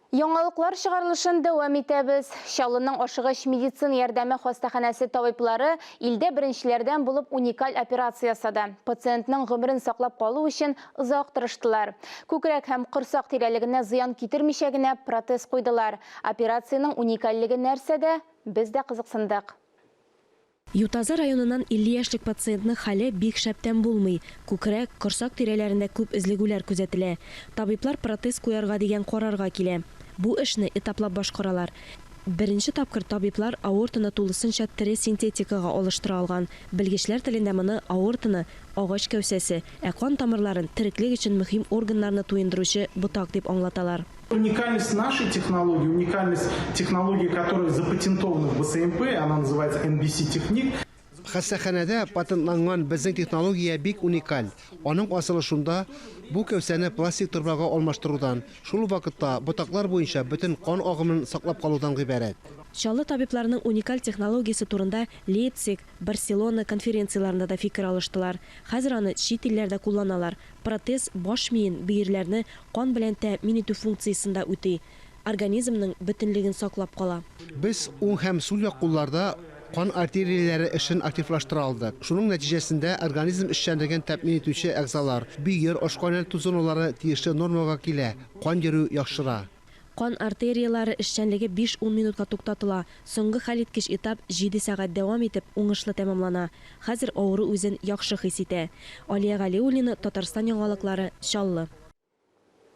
Яңалыклар чыгарылышын дәвам итәбез. Чаллының ашыгыч медицина ярдәме хастаханәсе табиблары илдә беренчеләрдән булып уникаль операция ясады. Пациентның гомерен саклап калу өчен озак тырыштылар. Күкрәк һәм корсак тирәлегенә зыян китермичә генә протез куйдылар. Операциянең уникальлеге нәрсәдә, без дә кызыксындык. Ютазы районыннан 50 яшьлек пациентның хәле бик шәптән булмый, күкрәк, корсак тирәләрендә күп өзлегүләр күзәтелә. Табиблар протез куярга дигән карарга килә. Бу эшне этаплап башкаралар. Беренче тапкыр табиблар аортаны тулысынча тере синтетикага алыштыра алган. Белгечләр телендә моны аортаны агач кәүсәсе, ә кан тамырларын тереклек өчен мөһим органнарны туендыручы ботак дип аңлаталар. Уникальность нашей технологии, уникальность технологии, которая запатентована в БСМП, она называется NBC Техник. Хастаханәдә патентланган безнең технология бик уникаль. Аның асылы шунда, бу кәүсәне пластик торбага алмаштырудан, шул ук вакытта ботаклар буенча бөтен кан агымын саклап калудан гыйбарәт. Чаллы табибларының уникаль технологиясе турында Лейпциг, Барселона конференцияләрендә дә фикер алыштылар. Хәзер аны чит илләрдә кулланалар. Протез баш миен, бөерләрне кан белән тәэмин итү функциясен дә үти, организмның бөтенлеген саклап кала. Без уң һәм сул як кулларда кан артерияләре эшен активлаштыра алдык. Шуның нәтиҗәсендә организм эшчәнлеген тәэмин итүче әгъзалар, бөер, ашкайнату зоналары тиешле нормага килә, кан йөрү яхшыра. Кан артерияләре эшчәнлеге биш-ун минутка туктатыла, соңгы хәлиткеч этап җиде сәгать дәвам итеп, уңышлы тәмамлана. Хәзер авыру үзен яхшы хис итә. Алия Галиуллина, Татарстан яңалыклары, Чаллы.